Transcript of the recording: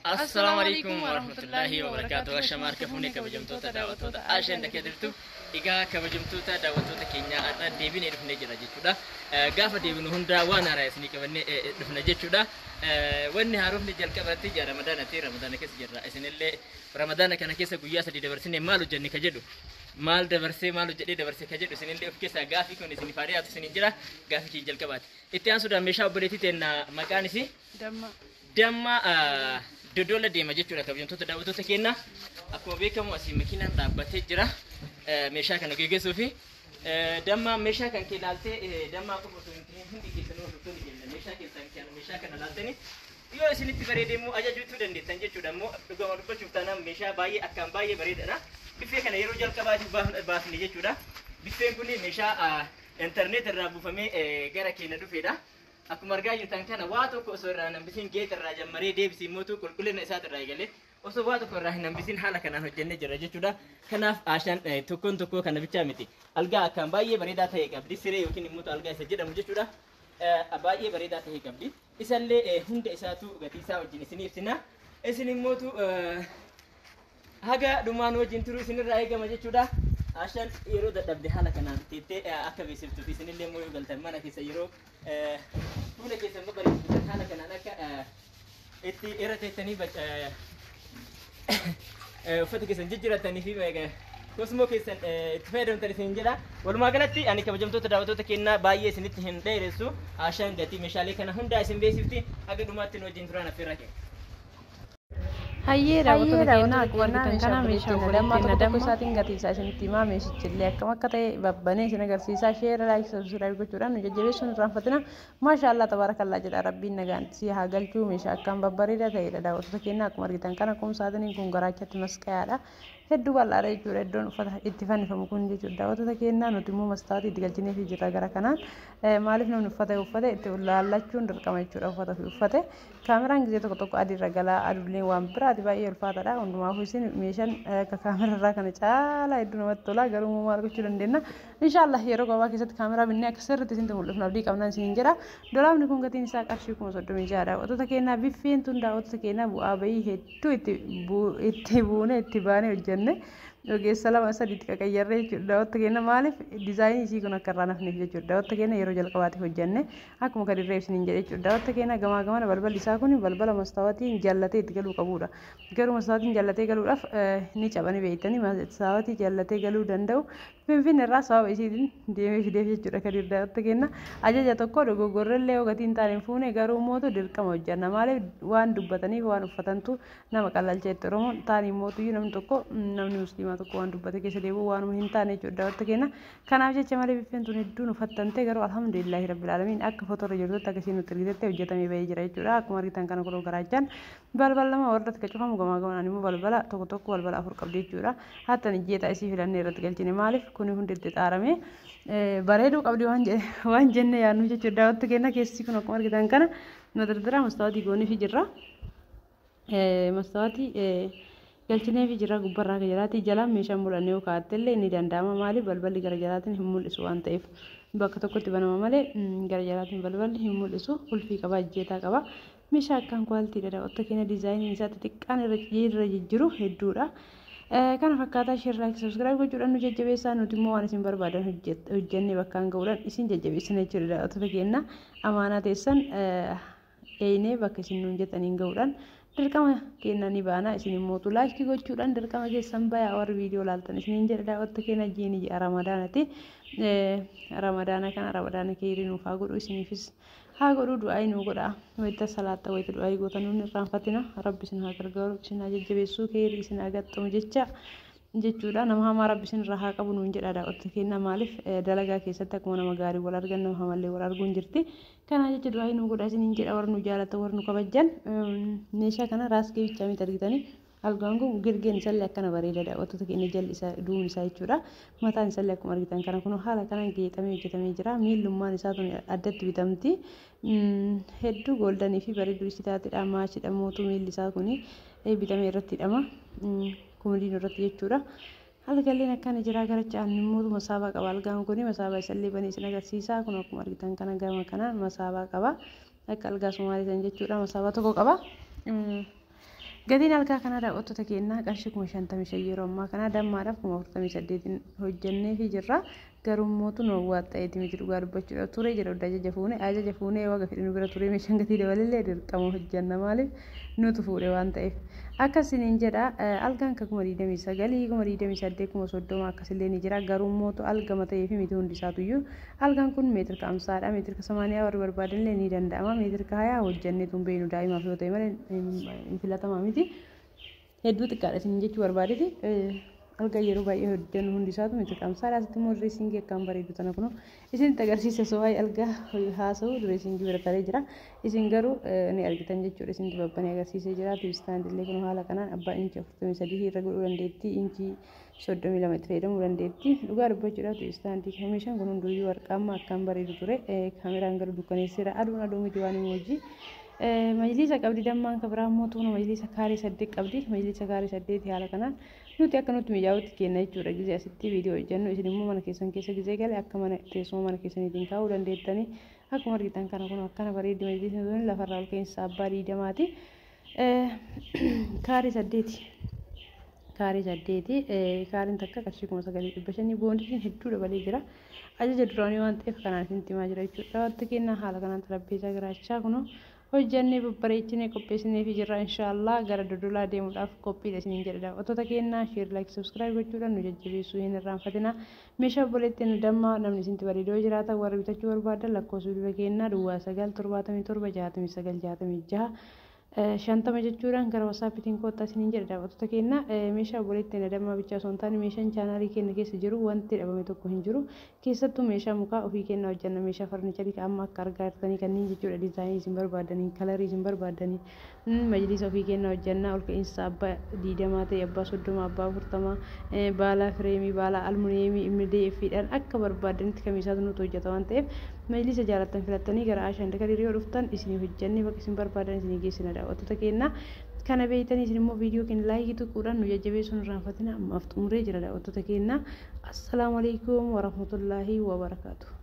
Assalaamu alaikum warahmatullaahi wabarakaatuh. Ashamaa harka fuunee kabajamtoota daawwattoota Ashaan dakee jirtu. Egaa kabajamtoota daawwattoota keenyaa har'a deebinee dhufnee jira jechuudha. Gaafa deebinu hundaa waan haaraa isinii qabannee dhufna jechuudha. Wanni haarofni jalqabatti jira Ramadaanatti Ramadaana keessa jirra. Isinillee Ramadaana kana keessa guyyaa 3 dabarsinee maal hojjenne ka jedhu maal dabarsee maal hojjedhee dabarsee ka jedhu isinillee of keessaa gaafii kun isiniif haa dhiyaatu isiniin jira. Gaafii kiyya jalqabaati. Itti aansuudhaan meeshaa obboleettii teenna maqaan isii Damma. Damma Dodola deema jechuudha kabajamtoota daawwattoota keenya. Akkuma beekamu asii makiinaan dhaabbatee jira meeshaa kana geggeessuu fi damma meeshaa kan kee ilaaltee dammaa qofa osoo hin ta'in hundi keessanuu hordoftoonni keenya meeshaa keessan kan meeshaa kana ilaaltanii yoo isinitti bareede immoo ajajuutu dandeettan jechuudha. Immoo dhugama dubbachuuf taanaan meeshaa baay'ee akkaan baay'ee bareedaadha. Biffee kana yeroo jalqabaatiif baafne jechuudha. Biffeen kun meeshaa intarneet irraa buufamee gara keenya dhufeedha. Akkuma argaa jirtan kana waa tokko osoo irraa hin hambisiin geeta irraa jammaree deebisii mootuu qulqullina isaati irraa eegalee osoo waa tokko irraa hin hambisiin haala kanaan hojjennee jirra jechuudha. Kanaaf Aashaan tokkoon tokkoo kana bichaa miti. Algaa akkaan baay'ee bareedaa ta'e qabdi. Siree yookiin immoo algaa isa jedhamu jechuudha. Baay'ee bareedaa ta'e qabdi. Isallee hunda isaatu gatii isaa wajjin isin ibsina. Isin immootu haga dhumaan wajjin turuu isinirraa eegama jechuudha. Aashaan yeroo dadhabde haala kanaan teettee akka beeksiftuuf isinillee immoo yoo galtan mana keessa yeroo fuula keessan babbareessitan haala kanaan akka itti irra teettanii uffata keessan jijjiiratanii fi kosmoo keessan itti fayyadamtan isin jedha. Walumaa galatti ani kabajamtoota daawwattoota keenyaa baay'ee isinitti hin dheeressu. Aashaan gatii meeshaalee kana hundaa isin beeksifti. Haga dhumaatti nu wajjin turaan affeerraa keenya. Hayyee daawwattoota keenya akkuma argitan kana meeshaa dammaa obboleettii tokko tokko damma. Isaatiin gatii isaa isinitti himaa, meeshichi illee akkam akka ta'e babbanee isin agarsiisaa. Share, like, subscribe gochuudhaan nu jajjabeessuun irraanfatina. Maashaallah, tabaarakallaa jedha. Rabbiin nagaan si haa galchuu. Meeshaa akkaan babbareedaa ta'edha. Daawwattoota keenya, akkuma argitan kana kumsaatiniin kun garaachatti masqayaadha. Hedduu bal'aadha jechuudha iddoon uffata itti fannifamu kun jechuudha. Daawwattoota keenya, nuti immoo mastaatii itti galchineefii jirra gara kanaan. Maaliif namni uffata uffate itti laallachuun dirqama jechuudha. Uffata ofii uffate kaameraan gisee tokko tokko adiirra galaa aduullee waan biraati, baay'ee ulfaataadha. Hundumaafuu isin meeshaan akka kaamerarraa kana caalaa hedduu namatti tola, garuu immoo maal gochuu dandeenya? Inshaallah yeroo gabaabaa keessatti kaameraa binnee akka sirriitti isintti mul'ifnu abdii qabnaan isiniin jedha. Dolaabni kun gatiin isaa qarshii 36,000. Daawwattoota keenyaa, biffeen tun, daawwattoota keenyaa, bu'aa bahii hedduu itti buune itti baanee hojjenne, ogeessa lama sadiitti qaqayyarree jechuudha. Daawwattoota keenya, maaliif diizaayinii isii kun akka irraa nafneef jechuudha. Daawwattoota keenya, yeroo jalqabaatiif hojjenne akkuma kadirree isiniin jedhe jechuudha. Daawwattoota keenya, gamaa gamana balballi isaa kun balbala mastaawatiin jallatee itti galuu qabudha. Garuu mastaawatiin jallatee galuudhaaf ni cabanii beektanii mastaawatii jallatee galuu danda'u Finfinne irraa sababa isiitiin deemee fideef jechuudha kadir. Daawwattoota keenya, ajaja tokko dogoggorrellee yoo gatiin taane hin fuune, garuu mootu dirqama hojjanna. Maaliif waan dubbataniif waan uffatantu nama qallalcheetti Oromoon taanii mootuyyuu namni tokko, namni musliimaa tokko waan dubbate keessa deebi'u waanuma hin taane jechuudha. Daawwattoota keenya, kanaaf jecha malee biffeen tun hedduun uffattante, garuu alhamdulillaahi rabbil aalamiin akka fotorra jirtutti akka isiin nutti ergitetti hojjetamee bahee jira jechuudha. Akkuma argitan kana kunoo garaachaan balbala lama warratti ka cufamu, gamaa gamanaan immoo balbala tokko tokko balbala afur qabdi jechuudha. Hatta ijjeetaa isii filannee irratti galchine, maaliif kuni hundi itti xaaramee bareeduu qabdi waan jenne yaadnu jechuudha. Daawwattoota keenya, keessi kun akkuma argitan kana madardaraa mastaawatii gooniifi jirra. Mastaawatii galchineefi jira gubbarraa akka jalaatti. Jalaan meeshaan mul'anne yoo kaa'atte illee ni danda'ama. Maaliif balballi gara jalaatiin hin mul'isu waan ta'eef, bakka tokkotti banama malee gara jalaatiin balballi hin mul'isu. Qulfii qaba, ijjeetaa qaba. Meeshaa akkaan qualitydha. Daawwattoota keenya, diizaayiniin isaa xixiqqaan irra jijjiru hedduudha. Kana fakkaataa. Share, like, subscribe gochuudhaan nu jajjabeessaa. Nuti immoo waan isin barbaadan hojjennee bakkaan ga'uudhaan isin jajjabeessina jechuudha. Daawwattoota keenya, amaanaa teessan eeynee bakka isin nuun jettaniin ga'uudhaan dirqama keenya ni baana. Isin immoo like gochuudhaan dirqama keessan bayaa warri viidiyoo laaltan isiniin jedha. Daawwattoota keenya, jiini ji'a Ramadaanati. Ramadaana kana Ramadaana keerii nuuf haa godhu, isiniifis haa godhu. Du'aa nuu godha. Wayita salaatta, wayita du'aa gootan nuun irraanfatina. Rabbi isin haa gargaaru, isin haa jajjabeessuu, keerii isin haa gaxxamu jecha jechuudha. Nama hamaa Rabbi isin irraa haa qabu nuun jedha. Daawwattoota keenya, maaliif dalagaa keessatti akkuma nama gaarii wal argan nama hamallee wal arguun jirti. Kanaa jecha du'aa nuu godha isiniin jedha. Warri nu jaalatan, warri nu kabajjan, meeshaa kana raaskee bichaa miti argitanii. Algaan kun girgeen isallee akkana bareeda. Daawwattoota keenya, jalli isaa, duubni isaa jechuudha. Mataan isallee akkuma argitan kana kun haala kanaan geexamee hojjetamee jira. Miillummaan isaa tun addatti bitamti. Hedduu goldenii fi bareedduu isii taatedha. Maachidha mootuu miilli isaa kun bitamee irratti hidhama. Kumdiin irratti jechuudha. Algalleen akkana jira. Gara caan immoo masaabaa qaba. Algaan kun masaabaa isallee banee isin agarsiisa. Kun akkuma argitan kana gama kanaan masaabaa qaba. Akka algaa Sumaalee san jechuudha. Masaabaa tokko qaba. Gatiin algaa kanaa daawwattoota keenyaa qarshii 55,000 yeroo ammaa kana dammaadhaaf 48,000 hojjenneefii jirra. Garuu mootu nu waaxxa'eeti miti dhugaa dubbachuudha turee jira ajaja fuune ajaja fuunee waga fedhe nu bira turee meeshaan gatii dabalillee dirqama hojjenna maaliif nutu fuudhe waan ta'eef. Akkasiniin jedha algaan ka 29,000 28,000 30,000 akkasillee ni jira. Garuu mootu algama ta'ee fi miti hundi isaatuyyuu algaan kun meetirka 50dha meetirka 80 warri barbaadanillee ni danda'ama meetirka 20 hojjenneetu hin beeknu daa'imaaf yoo ta'e malee hin filatamaa miti. Hedduu xiqqaadha isin jechuu barbaadeeti. Algaa yeroo baay'ee hojjennu hundi isaatu meetirka 50dha. Asitti immoo direesingii akkaan bareedu tana kunoo isinitti agarsiisa osoo waa'ee algaa haasa'u direesingii bira taree jira. Isin garuu ni argitan jechuudha. Isinitti babbanee agarsiisee jira. Tiwistaandillee kunoo haala kanaan abbaa inchi 43 irra godhuu dandeetti. Inchi 32 itti fayyadamuu dandeetti. Dhugaa dubbachuudhaaf tiwistaandii meeshaan kun hunduyyuu warqaammaa akkaan bareedu ture. Kaameraan garuu dukkaneesseera. Aduun aduu miti waan hin hojii. Majlisa qabdi dammaan ka biraa immoo tuuna majlisa kaaree 8 qabdi. Majlisa kaaree 8 haala kanaan nuti akka nutti mijaa'utti kenna jechuudha. Gizee asitti viidiyoo hojjennu isin immoo mana keessan keessa gizee gale akka mana teessuma mana keessaniitiin kaa'uu dandeettanii. Akkuma argitan kana kun akkana bareeddi majlisni sun lafarraa ol ka'iinsa abbaa 20ti. Kaaree 8. Kaaree 8 kaareen takka qarshii 9,500 boondiin hedduu dabalee jira. Ajaja duraanii waan ta'eef kanaan isinitti himaa jira jechuudha. Wanti kennaa haala kanaan xarapheezaa garaachaa kunoo hojjannee babbareechinee qopheessinee fi jirra inshaallah gara Dodolaa deemuudhaaf qophiidha isiniin jedha. Daawwattoota keenyaa share like subscribe gochuudhaan nu jajjabeessuu hin irraanfatina. Meeshaa obboleettiin dammaa namni isinitti bareedoo jiraata warri bitachuu barbaadan lakkoofsa bilbila keenyaa duwwaa 9 77 69 66 50 jechuudhaan gara wasaappiitiin koottaa isiniin jedha. Daawwattoota keenyaa meeshaa obboleettiin dammaa bichaa osoo hin taane meeshaan chaanaalii keenya keessa jiru wanti dhabame tokko hin jiru. Keessattuu meeshaa mukaa ofii keenyaa hojjenna meeshaa farniicharii amma akka argaa jirtanii kanneen jechuudha. Diizaayinii isin barbaadanii kalarii isin barbaadanii majlisa ofii keenyaa hojjenna. Ol ka'iinsa abbaa 20 ta'e abbaa 30 abbaa 40 baala fireemii baala almuuniyeemii MDF'dhaan akka barbaadanitti kamiisaatu nuti hojjeta waan ta'eef majlisa jaalattan filattanii gara Aashaan Dakadirii yoo dhuftan isinii hojjennee bakka isin barbaadan isinii geessina. Daawwattoota keenyaa kana beektanii isin immoo viidiyoo keenya laayikii tuquudhaan nu jajjabeessuun irraanfatina. Ammaaf xumuree jira daawwattoota keenyaa. Assalaamu alaikum warahmatullaahi wabarakaatu.